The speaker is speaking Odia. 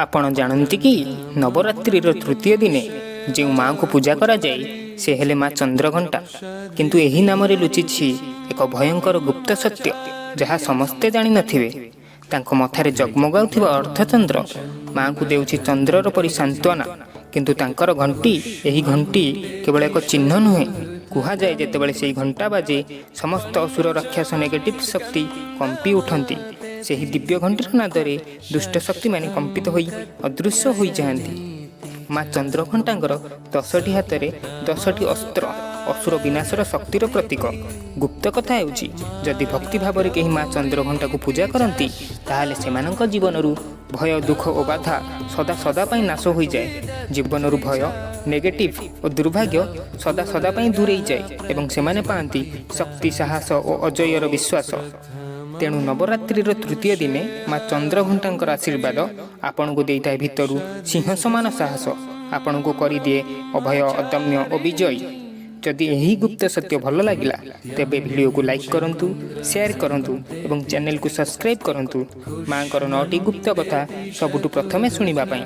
ଆପଣ ଜାଣନ୍ତି କି, ନବରାତ୍ରିର ତୃତୀୟ ଦିନେ ଯେଉଁ ମାଆଙ୍କୁ ପୂଜା କରାଯାଏ, ସେ ହେଲେ ମା ଚନ୍ଦ୍ରଘଣ୍ଟା। କିନ୍ତୁ ଏହି ନାମରେ ଲୁଚିଛି ଏକ ଭୟଙ୍କର ଗୁପ୍ତ ସତ୍ୟ, ଯାହା ସମସ୍ତେ ଜାଣିନଥିବେ। ତାଙ୍କ ମଥାରେ ଜଗମଗାଉଥିବା ଅର୍ଦ୍ଧଚନ୍ଦ୍ର ମାଆଙ୍କୁ ଦେଉଛି ଚନ୍ଦ୍ରର ପରି ସାନ୍ତ୍ୱନା। କିନ୍ତୁ ତାଙ୍କର ଘଣ୍ଟି, ଏହି ଘଣ୍ଟି କେବଳ ଏକ ଚିହ୍ନ ନୁହେଁ। କୁହାଯାଏ, ଯେତେବେଳେ ସେହି ଘଣ୍ଟା ବାଜେ, ସମସ୍ତ ଅସୁର, ରାକ୍ଷସ, ନେଗେଟିଭ୍ ଶକ୍ତି କମ୍ପି ଉଠନ୍ତି। ସେହି ଦିବ୍ୟ ଘଣ୍ଟିର ନାଦରେ ଦୁଷ୍ଟ ଶକ୍ତିମାନେ କମ୍ପିତ ହୋଇ ଅଦୃଶ୍ୟ ହୋଇଯାଆନ୍ତି। ମା ଚନ୍ଦ୍ରଘଣ୍ଟାଙ୍କର 10ଟି ହାତରେ 10ଟି ଅସ୍ତ୍ର ଅସୁର ବିନାଶର ଶକ୍ତିର ପ୍ରତୀକ। ଗୁପ୍ତ କଥା ହେଉଛି, ଯଦି ଭକ୍ତି ଭାବରେ କେହି ମା ଚନ୍ଦ୍ରଘଣ୍ଟାକୁ ପୂଜା କରନ୍ତି, ତାହେଲେ ସେମାନଙ୍କ ଜୀବନରୁ ଭୟ, ଦୁଃଖ ଓ ବାଧା ସଦା ସଦା ପାଇଁ ନାଶ ହୋଇଯାଏ। ଜୀବନରୁ ଭୟ, ନେଗେଟିଭ୍ ଓ ଦୁର୍ଭାଗ୍ୟ ସଦା ସଦା ପାଇଁ ଦୂରେଇ ଯାଏ ଏବଂ ସେମାନେ ପାଆନ୍ତି ଶକ୍ତି, ସାହସ ଓ ଅଜେୟର ବିଶ୍ୱାସ। ତେଣୁ ନବରାତ୍ରିର ତୃତୀୟ ଦିନେ ମା ଚନ୍ଦ୍ରଘଣ୍ଟାଙ୍କର ଆଶୀର୍ବାଦ ଆପଣଙ୍କୁ ଦେଇଥାଏ ଭିତରୁ ସିଂହ ସମାନ ସାହସ, ଆପଣଙ୍କୁ କରିଦିଏ ଅଭୟ, ଅଦମ୍ୟ ଓ ବିଜୟୀ। ଯଦି ଏହି ଗୁପ୍ତ ସତ୍ୟ ଭଲ ଲାଗିଲା, ତେବେ ଭିଡ଼ିଓକୁ ଲାଇକ୍ କରନ୍ତୁ, ସେୟାର କରନ୍ତୁ ଏବଂ ଚ୍ୟାନେଲକୁ ସବସ୍କ୍ରାଇବ୍ କରନ୍ତୁ ମାଙ୍କର ନଅଟି ଗୁପ୍ତ କଥା ସବୁଠୁ ପ୍ରଥମେ ଶୁଣିବା ପାଇଁ।